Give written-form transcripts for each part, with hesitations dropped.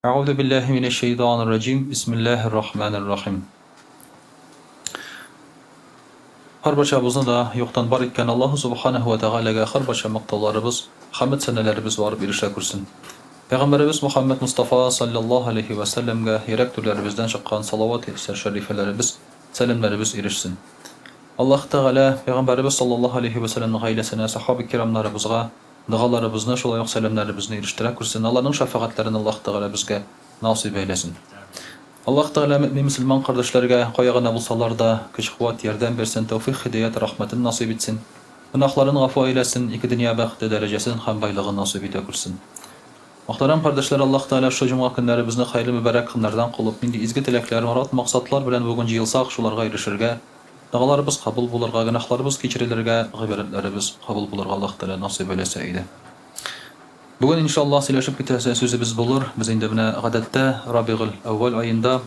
Әгъузу биллаһи минәш-шәйтанир раҗим. Бисмиллаһир рахманир рахим. Һәрбарчабызны да юктан бар иткән Аллаһу субханаһу ва тәгаләгә һәрбарча мактауларыбыз, хәмд сәнәләребез барып ирешә күрсен. Пәйгамбәребез Мухаммәд Мостафа салләллаһу алейһи вә сәлләмгә йөрәк түрләребездән чыккан салават-и шәрифәләребез, сәламнәребез ирешсен. Аллаһ Тәгалә пәйгамбәребез салләллаһу алейһи вә сәлләмнең гаиләсенә, сахаба кирамнарыбызга Догаларыбызны, шулай ук сәламнәребезне ирештерә күрсен, аларның шәфәгатьләрен Аллаһ Тәгалә безгә насыйп әйләсен. Аллаһ Тәгалә мөэмин-мөселман кардәшләргә, кая гына булсалар да, көч-куәт, ярдәм бирсен, тәүфыйк-һидәят, рәхмәтен насыйп итсен, гөнаһларын гафу әйләсен, ике дөнья бәхете, дәрәҗәсен һәм байлыгын насыйп итә күрсен. Мөхтәрәм кардәшләр, Аллаһ Тәгалә шушы җомга көннәребезне хәерле мөбарәк көннәрдән кылып, нинди изге теләкләр, морад-максатлар белән бүген җыелсак, шуларга ирешергә, Догаларыбыз кабул булырга, гөнаһларыбыз кичерелергә, гыйбадәтләребез кабул булырга Аллаһ Тәгалә насыйп әйләсә иде. Бүген, иншаллаһ, сөйләшеп китәсе сүзебез булыр. Без инде менә гадәттә Рабигыль әүвәл аенда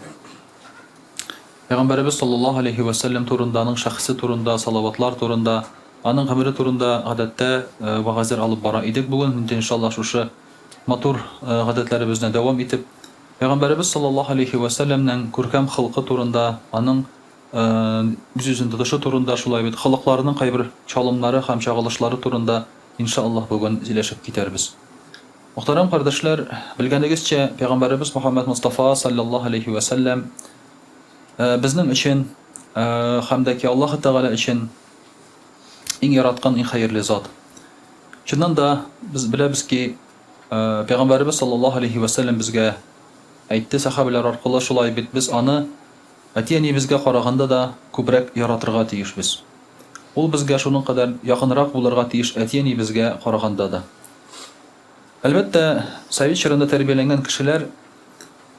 Пәйгамбәребез саллаллаһу алейһи вә сәлләм турында, аның шәхесе турында, салаватлар турында, аның гомере турында гадәттә вәгазьләр алып бара идек. Бүген инде, иншаллаһ, шушы матур гадәтләребезне дәвам итеп, Пәйгамбәребез саллаллаһу алейһи вә сәлләмнең күркәм холкы турында, аның Үз-үзен тотышы турында, шулай бит, холыкларының кайбер чалымнары һәм чагылышлары турында, инша Аллаһ, бүген сөйләшеп китәрбез. Мөхтәрәм кардәшләр, белгәнегезчә, Пәйгамбәребез Мөхәммәд Мостафа, салләллаһу алейһи вә сәлләм, безнең өчен һәм дә ки Аллаһы Тәгалә өчен иң яраткан, иң хәерле зат. Чыннан да, без беләбез ки, Пәйгамбәребез салләллаһу алейһи вә сәлләм безгә әйтте сәхабәләр аркылы, шулай бит, без аны Әти-әниебезгә караганда да күбрәк яратырга тиешбез. Ул безгә шуның кадәр якынрак булырга тиеш әти-әниебезгә караганда да. Әлбәттә, совет чорында тәрбияләнгән кешеләр,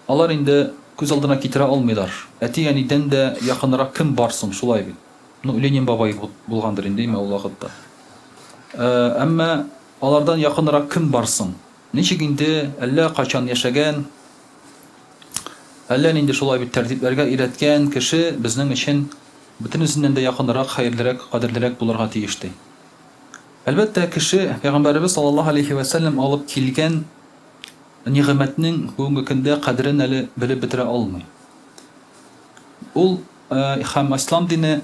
алар инде күз алдына китерә алмыйлар, әти-әнидән дә якынрак кем бар соң, шулай бит? Ну, Ленин бабай булгандыр инде, әйме, ул вакытта. Әмма алардан якынрак кем бар соң? Ничек инде әллә кайчан яшәгән, Әллә нинди шулай бит тәртипләргә өйрәткән кеше безнең өчен бөтенесеннән дә якынрак, хәерлерәк, кадерлерәк булырга тиеш, ди. Әлбәттә, кеше Пәйгамбәребез саллаллаһу алейһи вә сәлләм алып килгән нигъмәтнең бүгенге көндә кадерен әле белеп бетерә алмый. Ул һәм ислам дине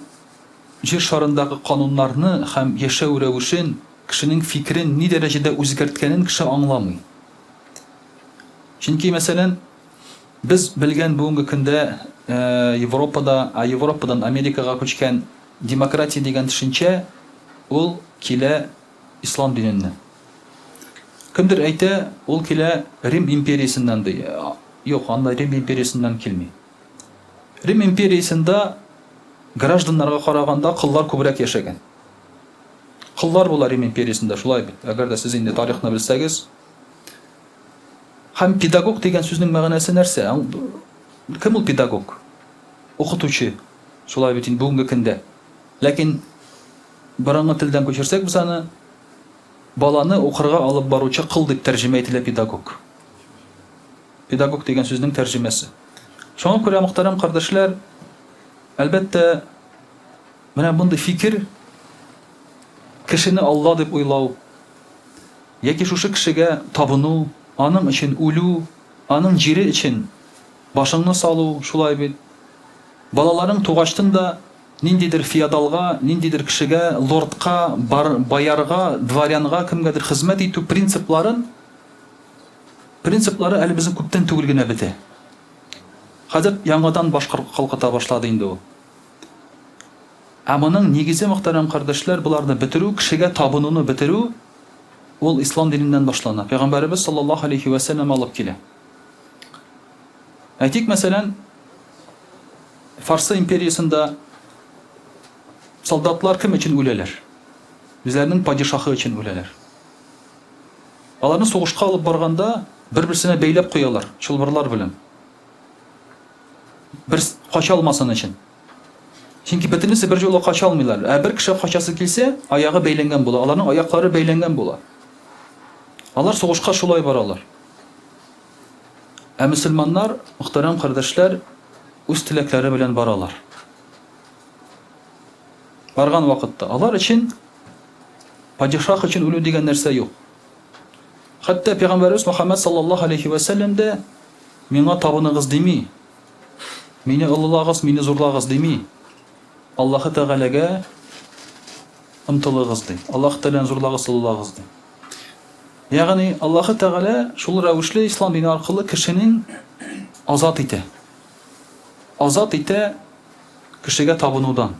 җир шарындагы кануннарны һәм яшәү рәвешен, кешенең фикерен ни дәрәҗәдә үзгәрткәнен кеше аңламый. Чөнки, мәсәлән, без белгән бүгенге көндә Европада, ә Европадан Америкага күчкән демократия дигән төшенчә, ул килә ислам диненнән. Кемдер әйтә, ул килә Рим империясеннән ди. Юк, анда Рим империясеннән килми. Рим империясендә гражданнарга караганда коллар күбрәк яшәгән. Коллар була Рим империясендә, шулай бит. Әгәр дә сез инде тарихны белсәгез, Һәм педагог дигән сүзнең мәгънәсе нәрсә? Кем ул педагог? Укытучы. Шулай бит инде бүгенге көндә. Ләкин борынгы телдән күчерсәк без аны, баланы укырга алып баручы кол дип тәрҗемә ителә педагог. Педагог дигән сүзнең тәрҗемәсе. Шуңа күрә, мөхтәрәм кардәшләр, әлбәттә, менә мондый фикер кешене Алла дип уйлау, Яки шушы кешегә табыну, аның өчен үлү, аның җире өчен башыңны салу, шулай бит? Балаларың тугачтын да ниндидер феодалга, ниндидер кешегә, лордка, бар, боярга, дворянга, кемгәдер хезмәт итү принципларын, принциплары әле безнең күптән түгел генә бетә. Хәзер яңадан баш калкыта башлады инде ул. Ә моның нигезе, мөхтәрәм кардәшләр, боларны бетерү, кешегә табынуны бетерү, ул ислам диненнән башлана. Пәйгамбәребез саллаллаһу алейһи вә сәлләм алып килә. Әйтик, мәсәлән, Фарсы империясендә солдатлар кем өчен үләләр? Үзләренең падишаһы өчен үләләр. Аларны сугышка алып барганда бер-берсенә бәйләп куялар, чылбырлар белән. Бер кача алмасын өчен. Чөнки бөтенесе бер юлы кача алмыйлар. Ә бер кеше качасы килсә, аягы бәйләнгән була. Аларның аяклары бәйләнгән була. Алар сугышка шулай баралар. Ә мөселманнар, мөхтәрәм кардәшләр, үз теләкләре белән баралар. Барган вакытта алар өчен падишаһ өчен үлү дигән нәрсә юк. Хәтта пәйгамбәребез Мөхәммәд саллаллаһу алейхи ва сәлләм дә. Миңа табыныгыз дими. Мине олылагыз, мине зурлагыз дими. Аллаһы Тәгаләгә омтылыгыз ди. Аллаһы Тәгаләне зурлагыз, олылагыз ди. Ягъни Аллаһы Тәгалә шул рәвешле ислам дине аркылы кешенең азат итә. Азат итә кешегә табынудан.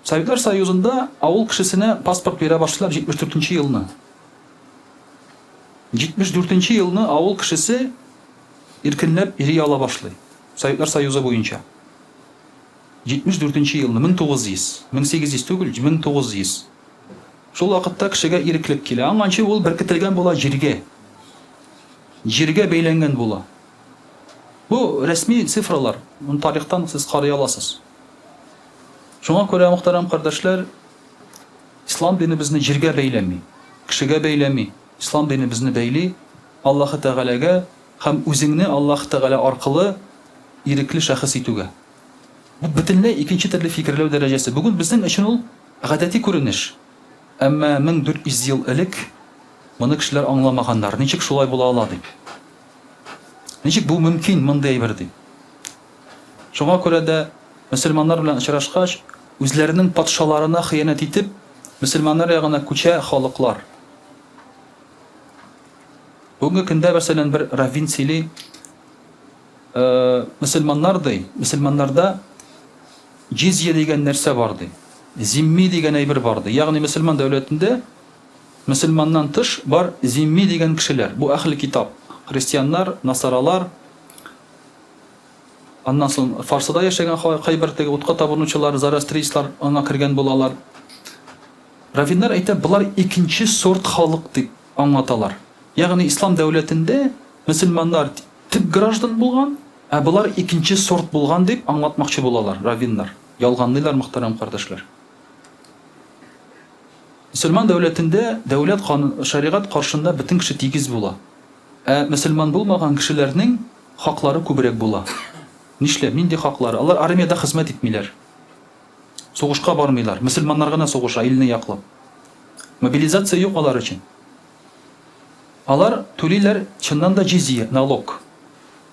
Советлар Союзында авыл кешесенә паспорт бирә башлыйлар 74 нче елны. 74 нче елны авыл кешесе иркенләп йөри ала башлый. Советлар Союзы буенча. 74 нче елны, 1900, 1800 түгел, 1900. Шул вакытта кешегә иреклек килә. Аңганчы ул беркетелгән була җиргә. Җиргә бәйләнгән була. Бу рәсми цифралар, моны тарихтан сез карый аласыз. Шуңа күрә, мөхтәрәм кардәшләр, ислам дине безне җиргә бәйләми, кешегә бәйләми. Ислам дине безне бәйли Аллаһы Тәгаләгә һәм үзеңне Аллаһы Тәгалә аркылы ирекле шәхес итүгә. Бу бөтенләй икенче төрле фикерләү дәрәҗәсе. Бүген безнең өчен ул гадәти күренеш. Әмма 1400 ел элек моны кешеләр аңламаганнар, ничек шулай була ала дип. Ничек бу мөмкин мондый әйбер дип. Шуңа күрә дә мөселманнар белән очрашкач, үзләренең патшаларына хыянәт итеп, мөселманнар ягына күчә халыклар. Бүгенге көндә, мәсәлән, бер раввин сөйли, мөселманнар ди, мөселманнарда җизья дигән нәрсә бар ди. Зимми дигән әйбер бар ди. Ягъни мөселман дәүләтендә мөселманнан тыш бар зимми дигән кешеләр. Бу әхле китап, христианнар, насаралар, аннан соң Фарсыда яшәгән кайбер теге утка табынучылар, зороастрийцлар аңа кергән булалар. Раввиннар әйтә, болар икенче сорт халык дип аңлаталар. Ягъни ислам дәүләтендә мөселманнар төп граждан булган, ә болар икенче сорт булган дип аңлатмакчы булалар раввиннар. Ялганлыйлар, мөхтәрәм кардәшләр. Мөселман дәүләтендә дәүләт канун, шәригать каршында бөтен кеше тигез була. Ә мөселман булмаган кешеләрнең хаклары күбрәк була. Нишләп? Нинди хаклары? Алар армиядә хезмәт итмиләр. Сугышка бармыйлар. Мөселманнар гына сугыша, илне яклап. Мобилизация юк алар өчен. Алар түлиләр чыннан да җизия, налог.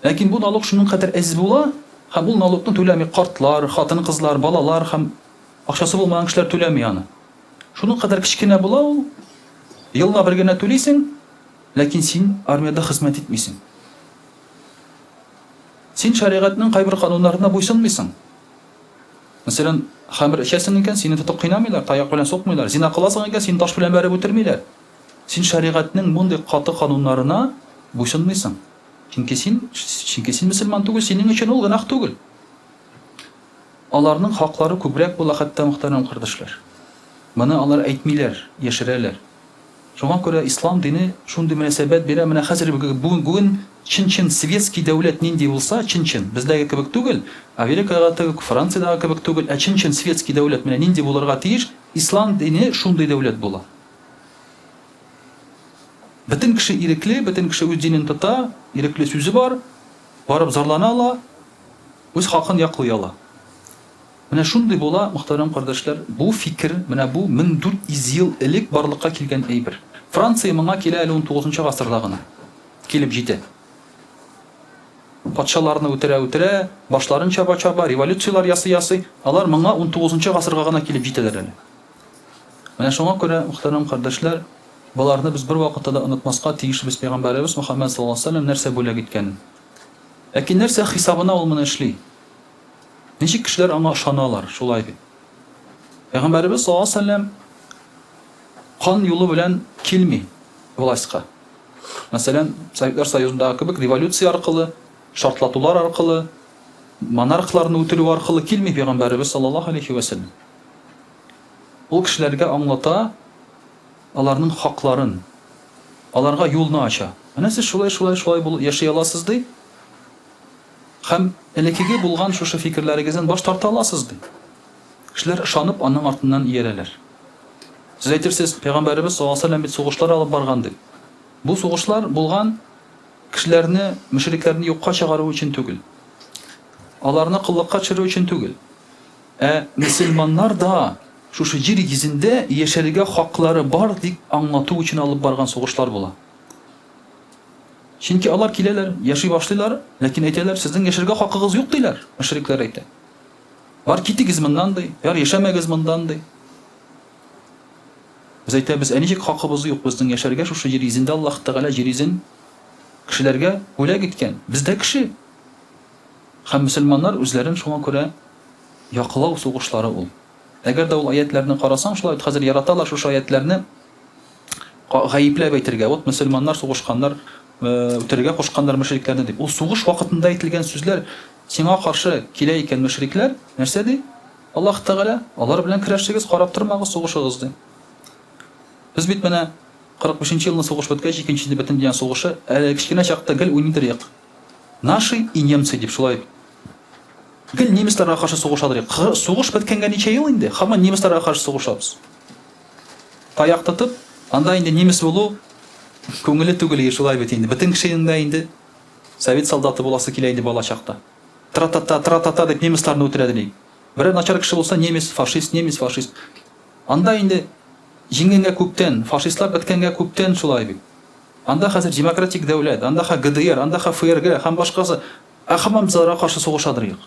Ләкин бу налог шуның кадәр әз була, һәм ул налогны түләми картлар, хатын-кызлар, балалар һәм акчасы булмаган кешеләр түләми аны. Шуның кадәр кечкенә була ул. Елына бер генә түлисең, ләкин син армиядә хезмәт итмисең. Син шәригатьнең кайбер кануннарына буйсынмыйсың. Мәсәлән, хәмер эчәсең икән, сине тотып кыйнамыйлар, таяк белән сукмыйлар. Зина кыласың икән, сине таш белән бәреп үтермиләр. Син шәригатьнең мондый каты кануннарына буйсынмыйсың. Чөнки син, чөнки син мөселман түгел, синең өчен ул гөнаһ түгел. Аларның хаклары күбрәк була хәтта, мөхтәрәм кардәшләр. Моны алар әйтмиләр, яшерәләр. Шуңа күрә ислам дине шундый мөнәсәбәт бирә, менә хәзер бүген чын-чын светский дәүләт нинди булса, чын-чын, бездәге кебек түгел, Америкадагы кебек, Франциядагы кебек түгел, ә чын-чын светский дәүләт менә нинди булырга тиеш, ислам дине шундый дәүләт була. Бөтен кеше ирекле, бөтен кеше үз динен тота, ирекле сүзе бар, барып зарлана ала, үз хакын яклый ала. Менә шундый була, мөхтәрәм кардәшләр, бу фикер, менә бу 1400 ел элек барлыкка килгән әйбер. Франция моңа килә әле унтугызынчы гасырда гына. Килеп җитә. Патшаларны үтерә-үтерә, башларын чаба-чаба, революцияләр ясый-ясый, алар моңа унтугызынчы гасырга гына килеп җитәләр әле. Менә шуңа күрә, мөхтәрәм кардәшләр, боларны без бервакытта да онытмаска тиешбез Пәйгамбәребез Мөхәммәд саллаллаһу алейһи ва сәлләм нәрсә бүләк иткәнен. Ләкин нәрсә хисабына ул моны эшли? Ничек кешеләр аңа ышаналар, шулай бит? Пәйгамбәребез саллаллаһу алейһи ва сәлләм кан юлы белән килми властька. Мәсәлән, Советлар Союзындагы кебек революция аркылы, шартлатулар аркылы, монархларны үтерү аркылы килми пәйгамбәребез саллаллаһу алейһи ва сәлләм. Ул кешеләргә аңлата аларның хакларын, аларга юлны ача. Менә сез шулай, шулай, шулай булып яши аласыз ди. Һәм элеккеге булган шушы фикерләрегездән баш тарта аласыз, ди. Кешеләр ышанып аның артыннан иярәләр. Сез әйтерсез, пәйгамбәребез саллаллаһу алейһи ва сәлләм бит сугышлар алып барган дип. Бу сугышлар булган кешеләрне, мөшрикләрне юкка чыгару өчен түгел. Аларны коллыкка төшерү өчен түгел. Ә мөселманнар да шушы җир йөзендә яшәргә хаклары бар дип аңлату өчен алып барган сугышлар була. Чөнки алар киләләр, яши башлыйлар, ләкин әйтәләр, сезнең яшәргә хакыгыз юк, диләр, мөшрикләр әйтә. Бар китегез моннан, ди, бар яшәмәгез моннан, ди. Без әйтәбез, ә ничек хакыбыз юк безнең яшәргә шушы җир йөзендә Аллаһ Тәгалә җир йөзен кешеләргә бүләк иткән. Без дә кеше. Һәм мөселманнар үзләрен шуңа күрә яклау сугышлары ул. Әгәр дә ул аятьләрне карасаң, шулай бит хәзер яраталар шушы аятьләрне гаепләп әйтергә. Вот мөселманнар сугышканнар, үтерергә кушканнар мөшрикләрне дип. Ул сугыш вакытында әйтелгән сүзләр сиңа каршы килә икән мөшрикләр, нәрсә ди? Аллаһ Тәгалә, алар белән көрәшегез, карап тормагыз, сугышыгыз ди. Без бит менә 45 нче елны сугыш беткәч, икенче бөтендөнья сугышы, әле кечкенә чакта гел уйныйдыр идек. Наши и немцы дип шулай гел немецларга каршы сугышадыр идек. Сугыш беткәнгә ничә ел инде, һаман немецларга каршы сугышабыз. Таяк тотып, анда инде немец булу күңелле түгел иде, шулай бит инде. Бөтен кешенең дә инде совет солдаты буласы килә инде бала чакта. Тра-та-та, тра-та-та дип немецларны үтерә дилик. Берәр начар кеше булса, немец, фашист, немец, фашист. Анда инде җиңгәнгә күптән, фашистлар беткәнгә күптән шулай бит. Анда хәзер демократик дәүләт, анда ха ГДР, анда ха ФРГ һәм башкасы. Ә һаман без аларга каршы сугышадыр юк.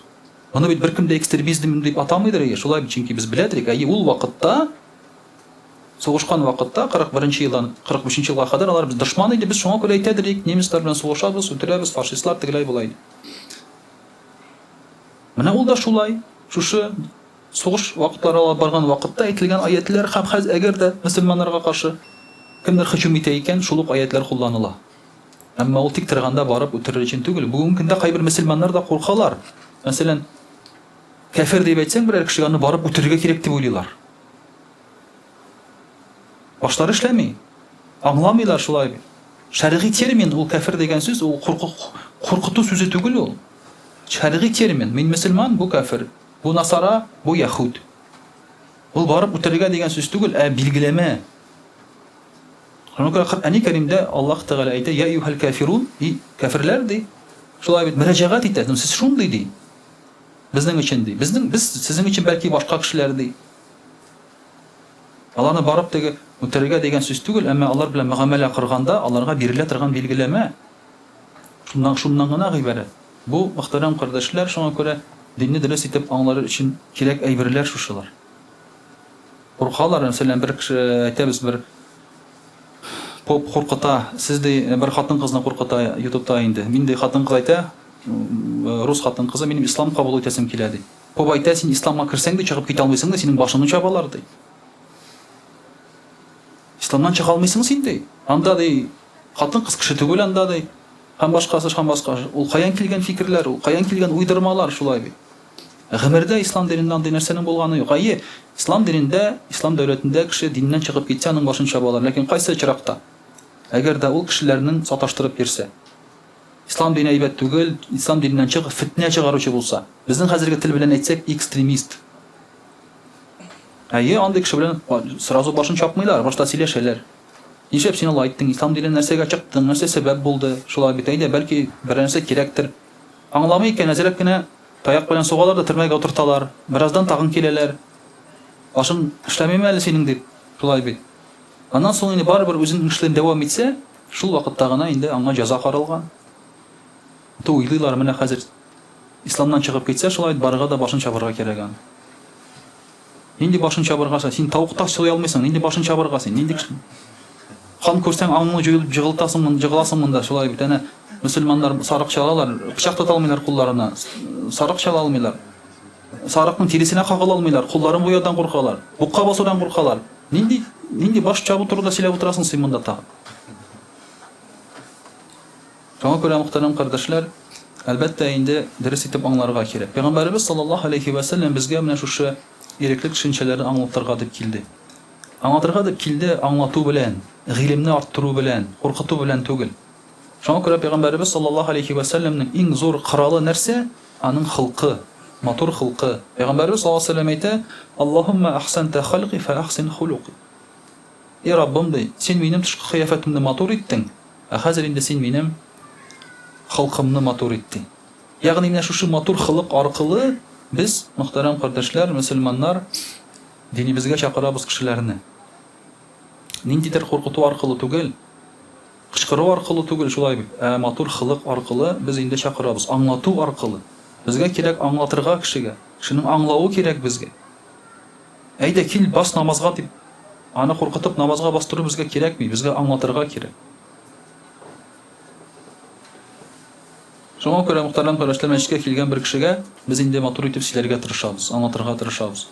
Моны бит беркем дә экстремизм дип атамыйдыр, әйе, шулай бит, чөнки без беләдер, әйе, ул вакытта сугышкан вакытта 41 нче елдан 45 нче елга кадәр алар без дошман иде, без шуңа күрә әйтәдер идек, немецлар белән сугышабыз, үтерәбез, фашистлар тегеләй-болай. Менә ул да шулай, шушы сугыш вакытлары алып барган вакытта әйтелгән аятьләр һәм хәз әгәр дә мөселманнарга каршы кемдер һөҗүм итә икән, шул ук аятьләр кулланыла. Әмма ул тик торганда барып үтерер өчен түгел. Бүгенге көндә кайбер мөселманнар да куркалар. Мәсәлән, кәфер дип әйтсәң берәр кешегә аны барып үтерергә кирәк дип уйлыйлар. Башлары эшләми. Аңламыйлар шулай бит. Шәргый термин ул кәфер дигән сүз, ул куркыту сүзе түгел ул. Шәргый термин, мин мөселман, бу кәфер, бу насара, бу яһүд. Ул барып үтерергә дигән сүз түгел, ә билгеләмә. Шуңа күрә Коръәни Кәримдә Аллаһ Тәгалә әйтә, Я әйюһәл кәфирун, и кәферләр ди. Шулай бит мөрәҗәгать итә, ну сез шундый ди. Безнең өчен ди. Безнең без сезнең өчен бәлки башка кешеләр ди. Аларны барып теге үтерергә дигән сүз түгел, әмма алар белән мөгамәлә корганда аларга бирелә торган билгеләмә. Шуннан шуннан гына гыйбарәт. Бу, мөхтәрәм кардәшләр, шуңа күрә динне дөрес итеп аңлар өчен кирәк әйберләр шушылар. Куркалар, мәсәлән, бер кеше, әйтәбез, бер поп куркыта, сез ди, бер хатын-кызны куркыта ютубта инде. Мин ди хатын-кыз әйтә, рус хатын-кызы, минем ислам кабул итәсем килә ди. Поп әйтә, син исламга керсәң ди, чыгып китә алмыйсың ди, синең башыңны чабалар ди. Исламнан чыга алмыйсың син ди. Анда ди, хатын-кыз кеше түгел анда ди. Һәм башкасы, һәм башка. Ул каян килгән фикерләр, ул каян килгән уйдырмалар шулай бит. Гомердә ислам динендә андый нәрсәнең булганы юк. Әйе, ислам динендә, ислам дәүләтендә кеше диннән чыгып китсә, аның башын чабалар. Ләкин кайсы очракта? Әгәр дә ул кешеләрнең саташтырып йөрсә. Ислам дине әйбәт түгел, ислам диненнән чыгып, фетнә чыгаручы булса. Безнең хәзерге тел белән әйтсәк, экстремист. Әйе, андый кеше белән сразу башын чапмыйлар, башта сөйләшәләр. Нишләп син алай әйттең, ислам диненнән нәрсәгә чыктың, нәрсә сәбәп булды? Шулай бит, әйдә, бәлки берәр нәрсә кирәктер. Аңламый икән, әзрәк кенә таяк белән сугалар да төрмәгә утырталар. Бераздан тагын киләләр. Башың эшләмиме әле синең дип, шулай бит. Аннан соң инде барыбер үзенең эшләрен дәвам итсә, шул вакытта гына инде аңа җәза каралган. Ту уйлыйлар, менә хәзер исламнан чыгып китсә, шулай бит, барырга да башын чабарга кирәк аны. Нинди башын чабырга син? Син тавык та суя алмыйсың, нинди башын чабырга син? Нинди кеше? Кан күрсәң, аңыңны җуелып җыгылтасың, җыгыласың монда, шулай бит. Әнә мөселманнар сарык чалалар, пычак тота алмыйлар кулларына, сарык чала алмыйлар. Сарыкның тиресенә кагыла алмыйлар, кулларын буяудан куркалар, букка басудан куркалар. Нинди нинди баш чабу турында сөйләп утырасың син монда тагын? Шуңа күрә, мөхтәрәм кардәшләр, әлбәттә инде, дөрес итеп аңларга кирәк. Пәйгамбәребез саллаллаһу алейһи вә сәлләм безгә менә шушы ирекле төшенчәләрне аңлатырга дип килде. Аңлатырга дип килде аңлату белән, гыйлемне арттыру белән, куркыту белән түгел. Шуңа күрә пәйгамбәребез саллаллаһу алейһи вә сәлләмнең иң зур коралы нәрсә? Аның холкы, матур холкы. Пәйгамбәребез саллаллаһу алейһи вә сәлләм әйтә, Аллаһуммә әхсәнтә хәлки фә әхсин хулукый. И Раббым, ди, син минем тышкы кыяфәтемне матур иттең, ә хәзер инде син минем холкымны матур ит, ди. Ягъни менә шушы матур холык аркылы без, мөхтәрәм кардәшләр, мөселманнар, динебезгә чакырабыз кешеләрне. Ниндидер куркыту аркылы түгел. Кычкыру аркылы түгел, шулай бит, ә матур холык аркылы без инде чакырабыз, аңлату аркылы. Безгә кирәк аңлатырга кешегә, кешенең аңлавы кирәк безгә. Әйдә, кил, бас намазга дип, аны куркытып намазга бастыру безгә кирәкми, безгә аңлатырга кирәк. Шуңа күрә, мөхтәрәм кардәшләр, мәчеткә килгән бер кешегә без инде матур итеп сөйләргә тырышабыз, аңлатырга тырышабыз.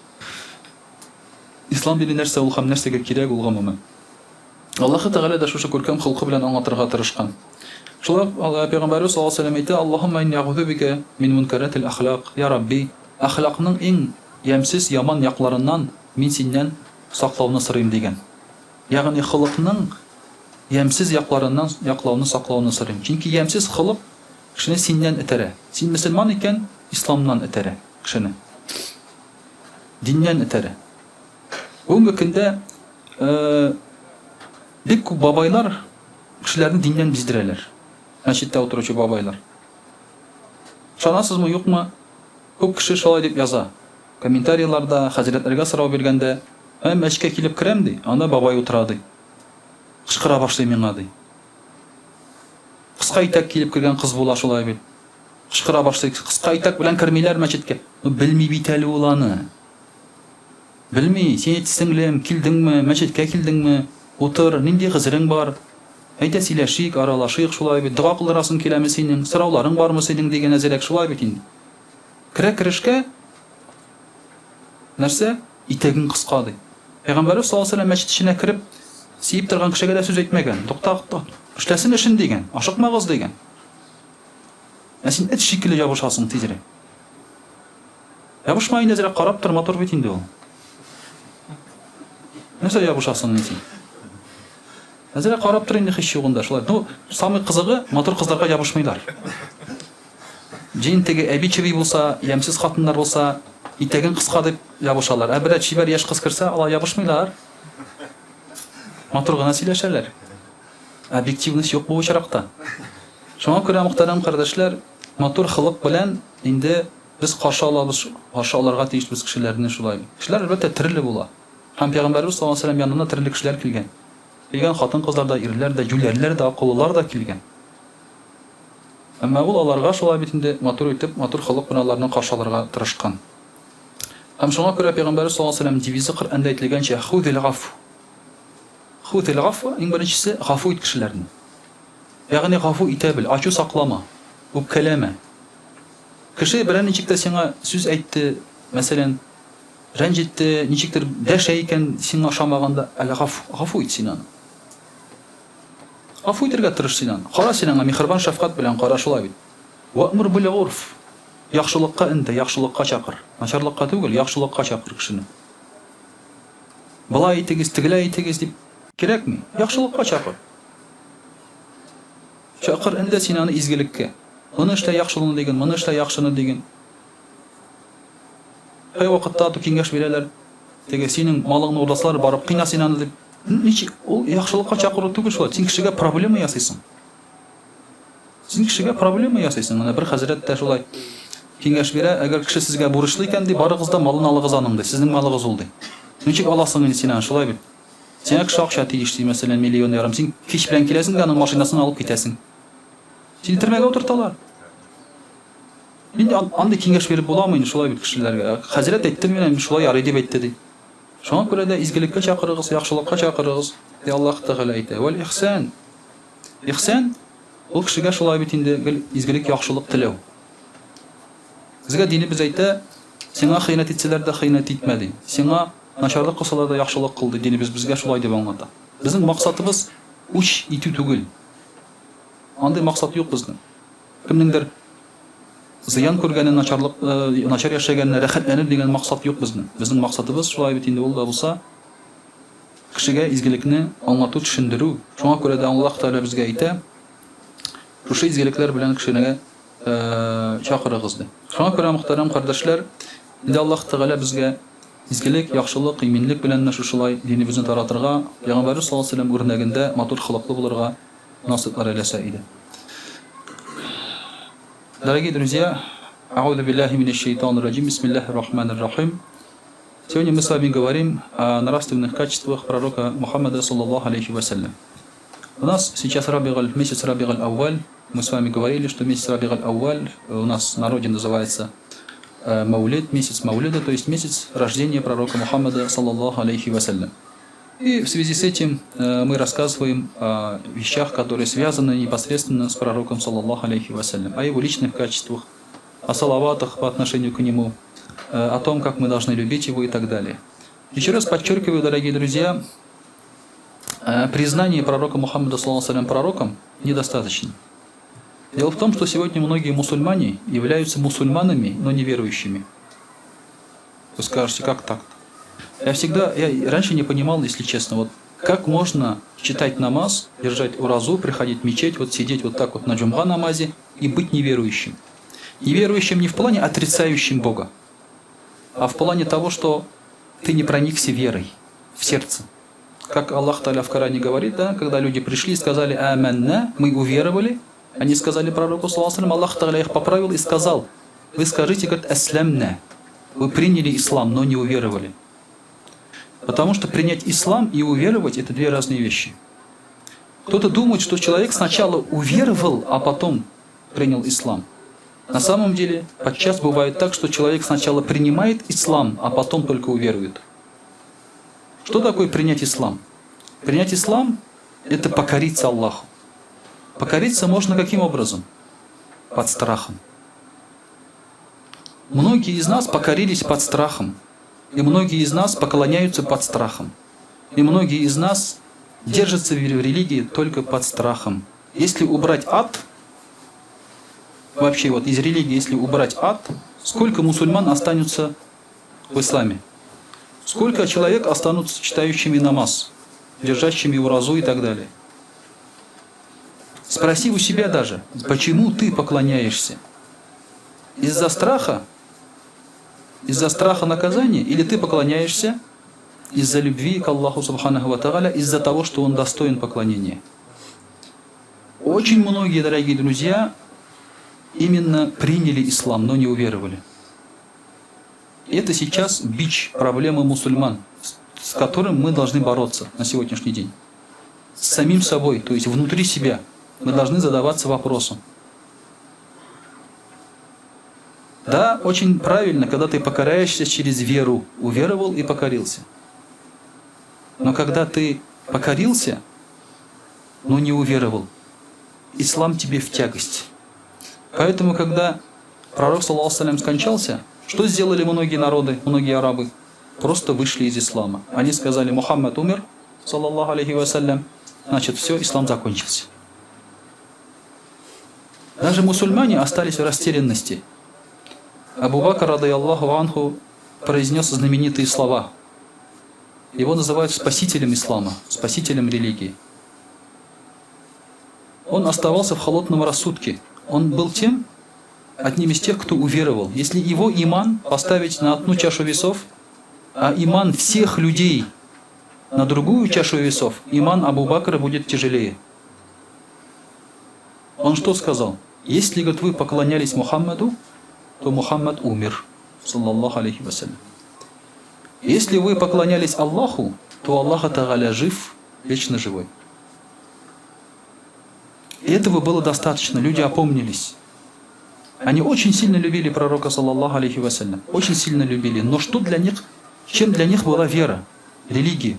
Ислам дине нәрсә ул һәм нәрсәгә кирәк ул гомумән? Аллаһы Тәгалә дә шушы күркәм холкы белән аңлатырга тырышкан. Шулай ук Пәйгамбәребез саллаллаһу алейһи ва сәлләм әйтә, Аллаһумма инни әгъузу бика мин мункаратил әхлак. Я Рабби, әхлакның иң ямьсез, яман якларыннан мин синнән саклауны сорыйм, дигән. Ягъни холыкның ямьсез якларыннан яклауны, саклауны сорыйм. Чөнки ямьсез холык кешене синнән этәрә. Син мөселман икән, исламнан этәрә кешене. Диннән этәрә. Бүгенге көндә бик күп бабайлар кешеләрне диннән биздерәләр. Мәчеттә утыручы бабайлар. Ышанасызмы, юкмы? Күп кеше шулай дип яза. Комментарийларда, хәзрәтләргә сорау биргәндә, Ә мәчеткә килеп керәм, ди, анда бабай утыра, ди. Кычкыра башлый миңа, ди. Кыска итәк киеп кергән кыз була шулай бит. Кычкыра башлый. Кыска итәк белән кермиләр мәчеткә. Ну, белми бит әле ул аны. Белми, син әйт, сеңлем, килдеңме, мәчеткә килдеңме, утыр, нинди гозерең бар? Әйдә сөйләшик, аралашыйк шулай бит, дога кылдырасың киләме синең, сорауларың бармы синең дигән әзерәк шулай бит инде. Керә-керешкә нәрсә? Итәгең кыска ди. Пәйгамбәребез саллаллаһу алейһи ва сәлләм мәчет эченә кереп, сиеп торган кешегә дә сүз әйтмәгән. Тукта, эшләсен эшен дигән, ашыкмагыз дигән. Ә син эт шикелле ябышасың тизрәк. Ябышма инде, әзрәк карап тор, матур бит инде ул. Нәрсә ябышасың инде син? Әзрәк карап тор инде һич югында, шулай. Ну, самый кызыгы, матур кызларга ябышмыйлар. Җин теге әби-чеби булса, ямьсез хатыннар булса, итәгең кыска дип ябышалар. Ә берәр чибәр яшь кыз керсә, алар ябышмыйлар. Матур гына сөйләшәләр. Объективность юк бу очракта. Шуңа күрә, мөхтәрәм кардәшләр, матур холык белән инде Без каршы алабыз, каршы алырга тиешбез кешеләрне шулай. Кешеләр, әлбәттә, төрле була. Һәм Пәйгамбәребез саллаллаһу алейһи ва сәлләм янына төрле кешеләр килгән. Килгән хатын-кызлар да, ирләр дә, юләрләр дә, акыллылар да килгән. Әмма ул аларга шулай бит инде матур итеп, матур холык белән аларны каршы алырга тырышкан. Һәм шуңа күрә Пәйгамбәребез саллаллаһу алейһи ва сәлләм девизы Коръәндә әйтелгәнчә, Хузил гафу. Хузил гафу, иң беренчесе, гафу ит кешеләрне. Ягъни гафу итә бел, ачу саклама, үпкәләмә. Кеше берәр ничек тә сиңа сүз әйтте, мәсәлән, рәнҗетте, ничектер дәшә икән, сиңа ошамаганда, әле гафу, гафу ит син аны. Гафу итәргә тырыш син аны. Кара син аңа михербан шәфкать белән кара, шулай бит. Вәэмүр бил гурф. Яхшылыкка өндә, яхшылыкка чакыр. Начарлыкка түгел, яхшылыкка чакыр кешене. Болай итегез, тегеләй итегез дип кирәкми. Яхшылыкка чакыр. Чакыр инде син аны изгелеккә. Моны эшлә яхшылыны диген, моны эшлә яхшыны диген. Кайвакытта ату киңәш бирәләр. Теге синең малыңны урласалар, барып кыйна син аны дип. Ничек? Ул яхшылыкка чакыру түгел шулай. Син кешегә проблема ясыйсың. Син кешегә проблема ясыйсың. Менә бер хәзрәт тә шулай киңәш бирә, әгәр кеше сезгә бурычлы икән ди, барыгыз да малын алыгыз аның ди. Сезнең малыгыз ул ди. Ничек аласың инде син аны, шулай бит? Сиңа кеше акча тиеш, ди, мәсәлән, миллион ярым. Син кич белән киләсең дә аның машинасын алып китәсең. Сине төрмәгә утырталар. Инде андый киңәш биреп буламы инде шулай бит кешеләргә? Хәзрәт әйтте менә, шулай ярый дип әйтте ди. Шуңа күрә дә изгелеккә чакырыгыз, яхшылыкка чакырыгыз, ди Аллаһ Тәгалә әйтә. Вәл ихсан. Ихсан ул кешегә шулай бит инде гел изгелек, яхшылык теләү. Безгә динебез әйтә, сиңа хыянәт итсәләр дә хыянәт итмә ди. Сиңа Начарлык кылсалар да яхшылык кыл, ди динебез безгә шулай дип аңлата. Безнең максатыбыз үч итү түгел. Андый максат юк безнең. Кемнеңдер зыян күргәне, начарлык, начар яшәгәненә рәхәтләнү дигән максат юк безнең. Безнең максатыбыз шулай бит инде ул да булса кешегә изгелекне аңлату, төшендерү. Шуңа күрә дә Аллаһ Тәгалә безгә әйтә, шушы изгелекләр белән кешене чакырыгыз ди. Шуңа күрә, мөхтәрәм кардәшләр, инде Аллаһ Тәгалә безгә Изгелек, яхшылык, иминлек белән менә шушылай динебезне таратырга, Пәйгамбәребез саллаллаһу галәйһи ва сәлләм үрнәгендә матур холыклы булырга насыйплар әйләсә иде. Дорогие друзья, Аузу биллахи минәш шәйтанир раҗим, бисмиллахир рахманир рахим. Сегодня мы с вами говорим о нравственных качествах пророка Мухаммада, саллаллаху алейхи ва саллям. У нас сейчас Рабигаль, месяц Рабигаль Ауваль. Мы с вами говорили, что месяц Рабигаль Ауваль у нас в народе называется Маулид, месяц Маулида, то есть месяц рождения пророка Мухаммада, саллаллаху алейхи вассалям. И в связи с этим мы рассказываем о вещах, которые связаны непосредственно с пророком, саллаллаху алейхи вассалям, о его личных качествах, о салаватах по отношению к нему, о том, как мы должны любить его и так далее. Еще раз подчеркиваю, дорогие друзья, признание пророка Мухаммада, саллаллаху алейхи пророком недостаточно. Дело в том, что сегодня многие мусульмане являются мусульманами, но неверующими. Вы скажете, как так-то? Я всегда, я раньше не понимал, если честно, вот как можно читать намаз, держать уразу, приходить в мечеть, вот сидеть вот так вот на джумга намазе и быть неверующим. Неверующим не в плане отрицающим Бога, а в плане того, что ты не проникся верой в сердце. Как Аллах Таля в Коране говорит, да, когда люди пришли и сказали «Аманна», мы уверовали, они сказали пророку, саллаллаху Аллах Таля их поправил и сказал, вы скажите, говорит, «Аслямна», вы приняли ислам, но не уверовали. Потому что принять ислам и уверовать – это две разные вещи. Кто-то думает, что человек сначала уверовал, а потом принял ислам. На самом деле, подчас бывает так, что человек сначала принимает ислам, а потом только уверует. Что такое принять ислам? Принять ислам – это покориться Аллаху. Покориться можно каким образом? Под страхом. Многие из нас покорились под страхом. И многие из нас поклоняются под страхом. И многие из нас держатся в религии только под страхом. Если убрать ад, вообще вот из религии, если убрать ад, сколько мусульман останутся в исламе? Сколько человек останутся читающими намаз, держащими уразу и так далее? Спроси у себя даже, почему ты поклоняешься? Из-за страха? Из-за страха наказания? Или ты поклоняешься из-за любви к Аллаху Субханаху ва Тааля, из-за того, что Он достоин поклонения? Очень многие, дорогие друзья, именно приняли ислам, но не уверовали. Это сейчас бич проблемы мусульман, с которым мы должны бороться на сегодняшний день. С самим собой, то есть внутри себя, мы должны задаваться вопросом. Да, очень правильно, когда ты покоряешься через веру, уверовал и покорился. Но когда ты покорился, но не уверовал, ислам тебе в тягость. Поэтому, когда пророк, саллаллаху алейхи скончался, что сделали многие народы, многие арабы? Просто вышли из ислама. Они сказали, Мухаммад умер, саллаллаху алейхи вассалям, значит все, ислам закончился. Даже мусульмане остались в растерянности. Абу Бакр, радыяллаху анху, произнес знаменитые слова. Его называют спасителем ислама, спасителем религии. Он оставался в холодном рассудке. Он был тем, одним из тех, кто уверовал. Если его иман поставить на одну чашу весов, а иман всех людей на другую чашу весов, иман Абу Бакра будет тяжелее. Он что сказал? Если, говорит, вы поклонялись Мухаммаду, то Мухаммад умер, саллаллаху алейхи вассалям. Если вы поклонялись Аллаху, то Аллах Тааля жив, вечно живой. И этого было достаточно, люди опомнились. Они очень сильно любили пророка, саллаллаху алейхи вассалям, очень сильно любили. Но что для них, чем для них была вера, религия?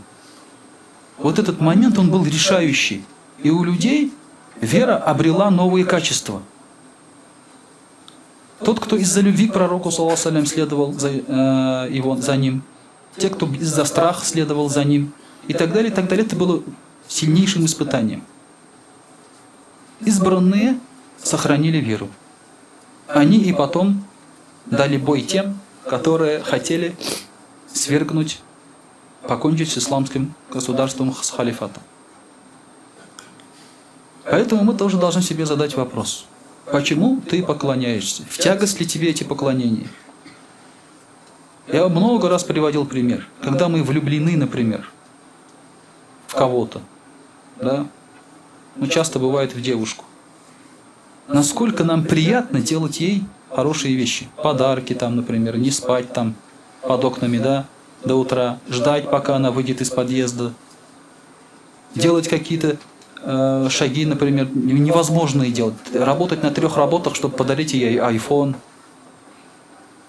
Вот этот момент, он был решающий. И у людей вера обрела новые качества. Тот, кто из-за любви к пророку, саллаллаху алейхи следовал за ним, те, кто из-за страха следовал за ним, и так далее, и так далее, это было сильнейшим испытанием. Избранные сохранили веру. Они и потом дали бой тем, которые хотели свергнуть, покончить с исламским государством, с халифатом. Поэтому мы тоже должны себе задать вопрос. Почему ты поклоняешься? В тягость ли тебе эти поклонения? Я много раз приводил пример. Когда мы влюблены, например, в кого-то, да? Ну, часто бывает в девушку. Насколько нам приятно делать ей хорошие вещи. Подарки там, например, не спать там под окнами, да, до утра, ждать, пока она выйдет из подъезда. Делать какие-то шаги, например, невозможные делать. Работать на трех работах, чтобы подарить ей iPhone.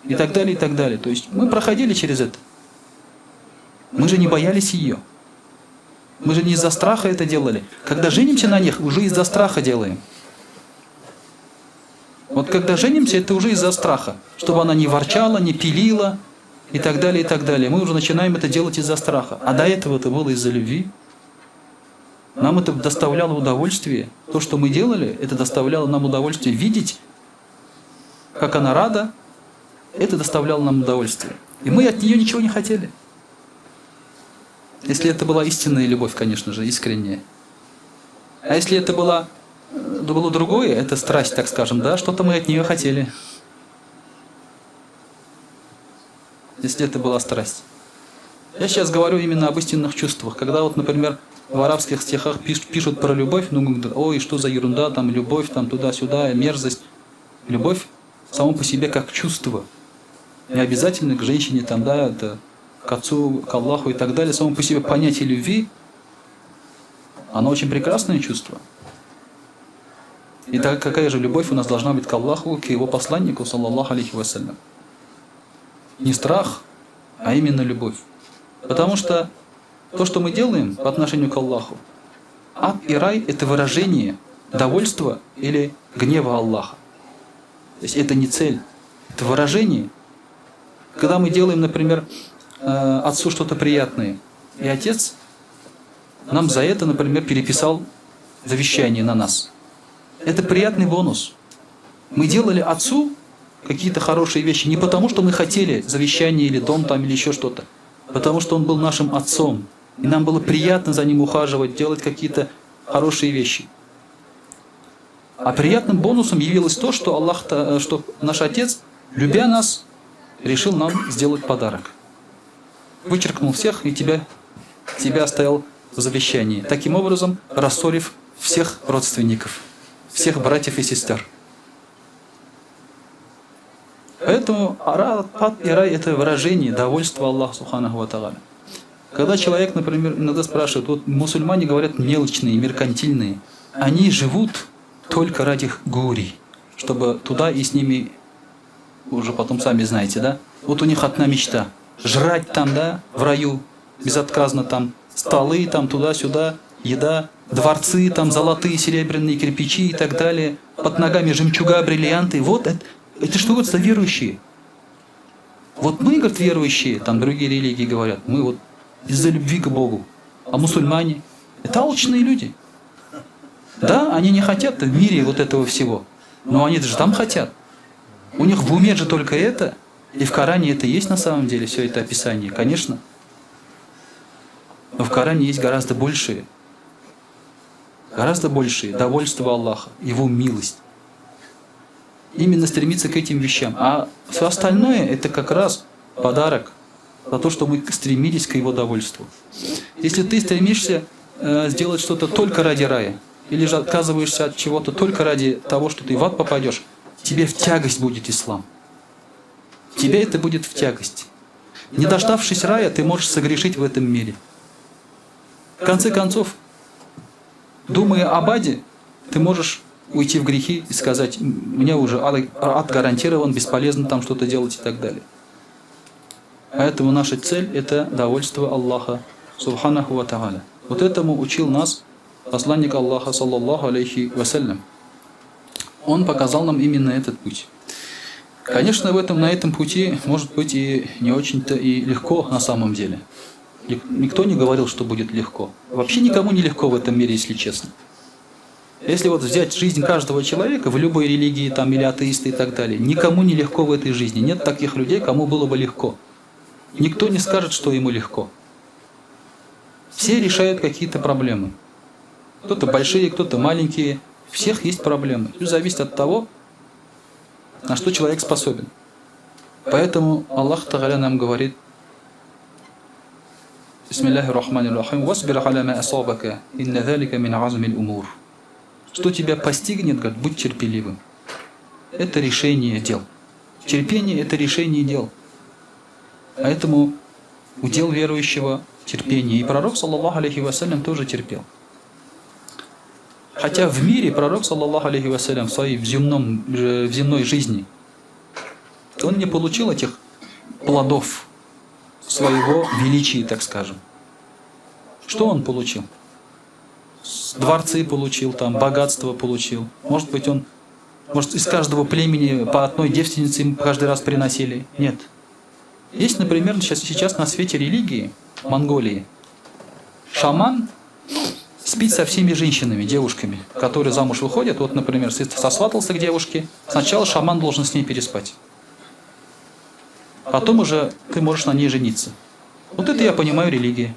И так далее, и так далее. То есть мы проходили через это. Мы же не боялись ее. Мы же не из-за страха это делали. Когда женимся на них, уже из-за страха делаем. Вот когда женимся, это уже из-за страха. Чтобы она не ворчала, не пилила и так далее, и так далее. Мы уже начинаем это делать из-за страха. А до этого это было из-за любви. Нам это доставляло удовольствие. То, что мы делали, это доставляло нам удовольствие видеть, как она рада. Это доставляло нам удовольствие. И мы от нее ничего не хотели. Если это была истинная любовь, конечно же, искренняя. А если это было другое, это страсть, так скажем, да, что-то мы от нее хотели. Если это была страсть. Я сейчас говорю именно об истинных чувствах. Когда вот, например, в арабских стихах пишут про любовь, ну, говорят, ой, что за ерунда, там, любовь, там, туда-сюда, мерзость. Любовь само по себе как чувство. Не обязательно к женщине, там, да, это к отцу, к Аллаху и так далее. Само по себе понятие любви, оно очень прекрасное чувство. И так какая же любовь у нас должна быть к Аллаху, к его посланнику, саллаллаху алейхи вассалям. Не страх, а именно любовь. Потому что то, что мы делаем по отношению к Аллаху, ад и рай – это выражение довольства или гнева Аллаха. То есть это не цель, это выражение. Когда мы делаем, например, отцу что-то приятное, и отец нам за это, например, переписал завещание на нас. Это приятный бонус. Мы делали отцу какие-то хорошие вещи не потому, что мы хотели завещание или дом там, или еще что-то, потому что он был нашим отцом. И нам было приятно за ним ухаживать, делать какие-то хорошие вещи. А приятным бонусом явилось то, что Аллах, что наш отец, любя нас, решил нам сделать подарок. Вычеркнул всех и тебя оставил в завещании. Таким образом, рассорив всех родственников, всех братьев и сестер. Поэтому ад и рай – это выражение довольства Аллаха субханаху ва тааля. Когда человек, например, иногда спрашивает, вот мусульмане говорят мелочные, меркантильные, они живут только ради гури, чтобы туда и с ними, уже потом сами знаете, да? Вот у них одна мечта – жрать там, да, в раю, безотказно там, столы там туда-сюда, еда, дворцы там золотые, серебряные кирпичи и так далее, под ногами жемчуга, бриллианты. Вот это что вот за верующие? Вот мы, говорят, верующие, там другие религии говорят, мы вот из-за любви к Богу. А мусульмане – это алчные люди. Да, они не хотят в мире вот этого всего, но они же там хотят. У них в уме же только это, и в Коране это есть на самом деле, все это описание, конечно. Но в Коране есть гораздо большее довольство Аллаха, Его милость. Именно стремиться к этим вещам. А все остальное – это как раз подарок за то, что мы стремились к Его довольству. Если ты стремишься сделать что-то только ради рая, или же отказываешься от чего-то только ради того, что ты в ад попадешь, тебе в тягость будет ислам. Тебе это будет в тягость. Не дождавшись рая, ты можешь согрешить в этом мире. В конце концов, думая об аде, ты можешь уйти в грехи и сказать, мне уже ад гарантирован, бесполезно там что-то делать и так далее. Поэтому наша цель – это довольство Аллаха, субханаху ва тааля. Вот этому учил нас посланник Аллаха, саллаллаху алейхи вассалям. Он показал нам именно этот путь. Конечно, на этом пути может быть и не очень-то и легко на самом деле. Никто не говорил, что будет легко. Вообще никому не легко в этом мире, если честно. Если вот взять жизнь каждого человека в любой религии там, или атеисты и так далее, никому не легко в этой жизни. Нет таких людей, кому было бы легко. Никто не скажет, что ему легко. Все решают какие-то проблемы. Кто-то большие, кто-то маленькие. У всех есть проблемы. Все зависит от того, на что человек способен. Поэтому Аллах Тааля нам говорит: Бисмиллахи рахмани рахим, васбир аля ма асабака, инна залика мин азмил умур. Что тебя постигнет, говорит, будь терпеливым. Это решение дел. Терпение – это решение дел. Поэтому удел верующего – терпение. И пророк, саллаллаху алейхи вассалям, тоже терпел. Хотя в мире пророк, саллаллаху алейхи вассалям, в своей в, земном, в земной жизни, он не получил этих плодов своего величия, так скажем. Что он получил? Дворцы получил, там, богатство получил. Может быть, он, может, из каждого племени по одной девственнице ему каждый раз приносили. Нет. Есть, например, сейчас, сейчас на свете религии, Монголии, шаман спит со всеми женщинами, девушками, которые замуж выходят. Вот, например, сосватался к девушке, сначала шаман должен с ней переспать. Потом уже ты можешь на ней жениться. Вот это я понимаю религия.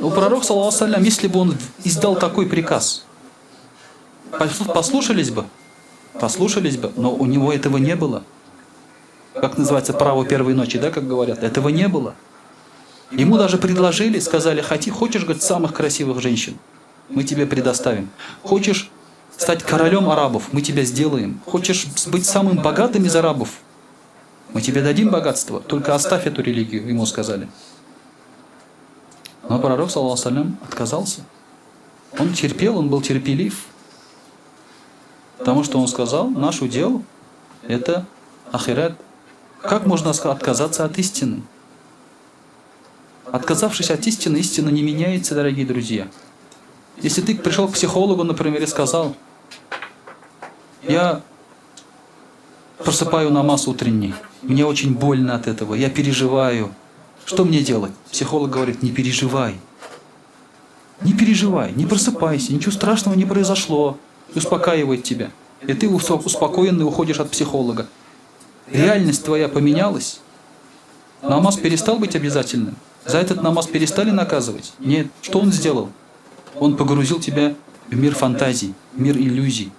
У пророка, саллаллаху алейхи если бы он издал такой приказ, послушались бы? Послушались бы, но у него этого не было. Как называется, право первой ночи, да, как говорят? Этого не было. Ему даже предложили, сказали, хоти, хочешь, говорит, самых красивых женщин, мы тебе предоставим. Хочешь стать королем арабов, мы тебя сделаем. Хочешь быть самым богатым из арабов, мы тебе дадим богатство, только оставь эту религию, ему сказали. Но пророк, саллаллаху отказался. Он терпел, он был терпелив. Потому что он сказал, наш удел – это ахират. Как можно отказаться от истины? Отказавшись от истины, истина не меняется, дорогие друзья. Если ты пришел к психологу, например, и сказал, я просыпаю намаз утренний, мне очень больно от этого, я переживаю. Что мне делать? Психолог говорит, не переживай. Не переживай, не просыпайся, ничего страшного не произошло. Успокаивает тебя. И ты успокоенный уходишь от психолога. Реальность твоя поменялась. Намаз перестал быть обязательным. За этот намаз перестали наказывать? Нет. Что он сделал? Он погрузил тебя в мир фантазий, в мир иллюзий.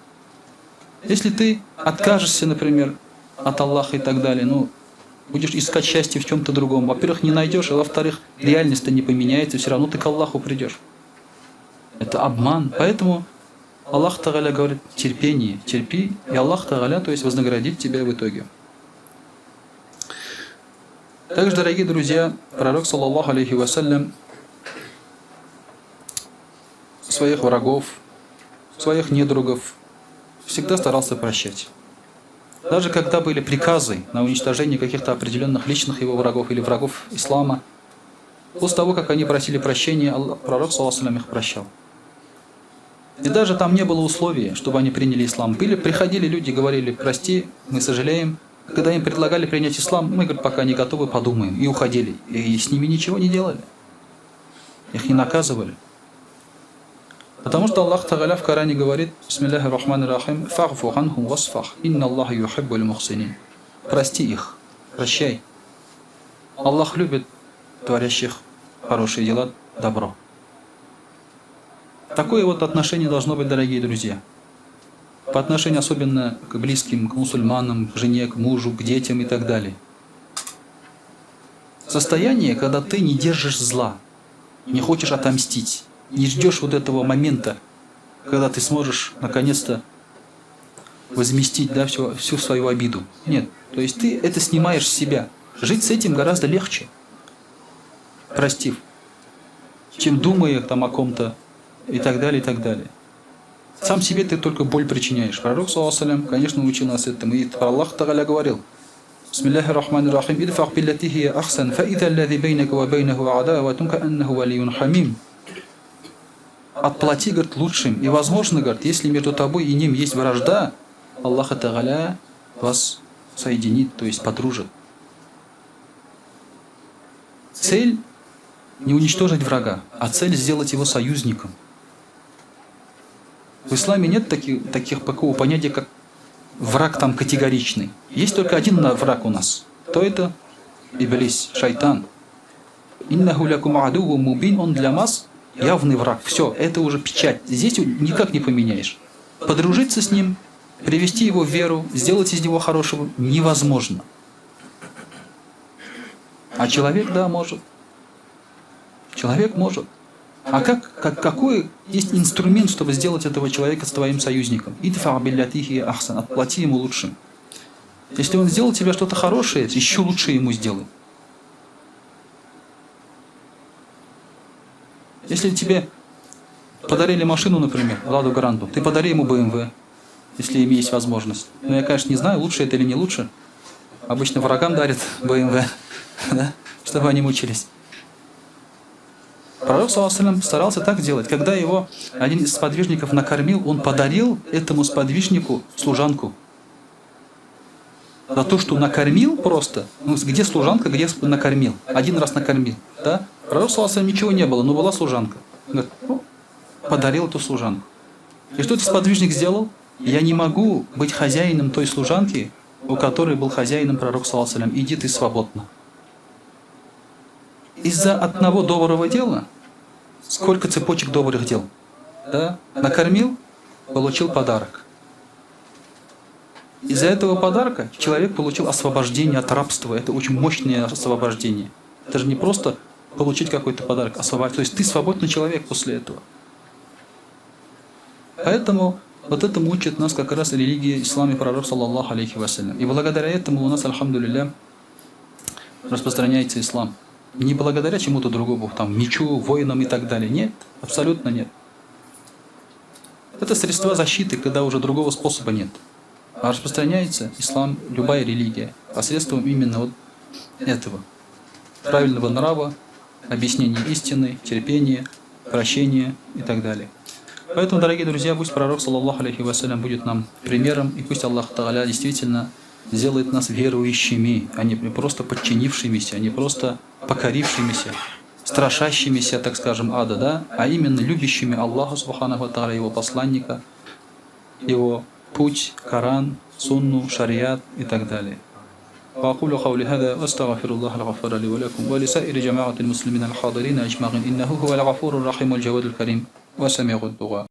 Если ты откажешься, например, от Аллаха и так далее, ну, будешь искать счастье в чем-то другом. Во-первых, не найдешь, а во-вторых, реальность-то не поменяется, все равно ты к Аллаху придешь. Это обман. Поэтому Аллах Тагаля говорит, терпение, терпи, и Аллах Тагаля, то есть вознаградит тебя в итоге. Также, дорогие друзья, пророк, саллаллаху алейхи вассалям, своих врагов, своих недругов всегда старался прощать. Даже когда были приказы на уничтожение каких-то определенных личных его врагов или врагов ислама, после того, как они просили прощения, пророк, саллаллаху их прощал. И даже там не было условий, чтобы они приняли ислам. Были, приходили люди, говорили, прости, мы сожалеем. Когда им предлагали принять ислам, мы, говорит, пока не готовы, подумаем. И уходили. И с ними ничего не делали. Их не наказывали. Потому что Аллах Тагаля в Коране говорит, Бисмиллахи рахмани рахим, фагфу анхум васфах, инна Аллаха юхиббу мухсинин. Прости их, прощай. Аллах любит творящих хорошие дела, добро. Такое вот отношение должно быть, дорогие друзья. По отношению особенно к близким, к мусульманам, к жене, к мужу, к детям и так далее. Состояние, когда ты не держишь зла, не хочешь отомстить, не ждешь вот этого момента, когда ты сможешь наконец-то возместить, да, всю, всю свою обиду. Нет, то есть ты это снимаешь с себя. Жить с этим гораздо легче, простив, чем думая там о ком-то и так далее, и так далее. Сам себе ты только боль причиняешь. Пророк, саллаллаху конечно, учил нас этому. И Аллах Тагаля говорил, Бисмиллахи рахмани рахим, идфах биллати хия ахсан, фа ида аллази бейнака ва бейнаху адаватун ка аннаху валиюн хамим. Отплати, говорит, лучшим. И возможно, говорит, если между тобой и ним есть вражда, Аллах Тагаля вас соединит, то есть подружит. Цель не уничтожить врага, а цель сделать его союзником. В исламе нет таких, таких, такого понятия, как враг там категоричный. Есть только один враг у нас. То это Иблис, шайтан. Иннаху лякум адуву мубин, он для вас явный враг. Все, это уже печать. Здесь никак не поменяешь. Подружиться с ним, привести его в веру, сделать из него хорошего невозможно. А человек, да, может. Человек может. А как, как, какой есть инструмент, чтобы сделать этого человека с твоим союзником? Идфа биллятихи ахсан, отплати ему лучшим. Если он сделал тебе что-то хорошее, еще лучше ему сделай. Если тебе Подарили машину, например, Ладу Гранду. Ты подари ему БМВ, если имеешь возможность. Но я, конечно, не знаю, лучше это или не лучше. Обычно врагам дарят БМВ, да? Чтобы они мучились. Пророк, саллаллаху старался так делать. Когда его один из сподвижников накормил, он подарил этому сподвижнику служанку. За то, что накормил просто, ну, где служанка, где накормил. Один раз накормил. Да? Пророк, саллаллаху ничего не было, но была служанка. Говорит, ну, подарил эту служанку. И что этот сподвижник сделал? Я не могу быть хозяином той служанки, у которой был хозяином пророк, саллаллаху Иди ты свободно. Из-за одного доброго дела сколько цепочек добрых дел. Да? Накормил, получил подарок. Из-за этого подарка человек получил освобождение от рабства. Это очень мощное освобождение. Это же не просто получить какой-то подарок, освободить. То есть ты свободный человек после этого. Поэтому вот этому учит нас как раз религия ислам и пророк, саллаллаху алейхи вассалям. И благодаря этому у нас, альхамдулилля, распространяется ислам. Не благодаря чему-то другому, там, мечу, воинам и так далее. Нет, абсолютно нет. Это средства защиты, когда уже другого способа нет. А распространяется ислам, любая религия, посредством именно вот этого. Правильного нрава, объяснения истины, терпения, прощения и так далее. Поэтому, дорогие друзья, пусть пророк, саллаллаху алейхи вассалям, будет нам примером, и пусть Аллах Тааля действительно сделает нас верующими, а не просто подчинившимися, а не просто покорившимися, страшащимися, так скажем, ада, да, а именно любящими Аллаха, субханаху ва его посланника, его путь, Коран, сунну, шариат и так далее. وأقول قولي هذا وأستغفر الله الغفور لي ولكم ولسائر جماعة المسلمين الحاضرين أجمعين إنه هو الغفور الرحيم الجواد الكريم وسميع الدعاء.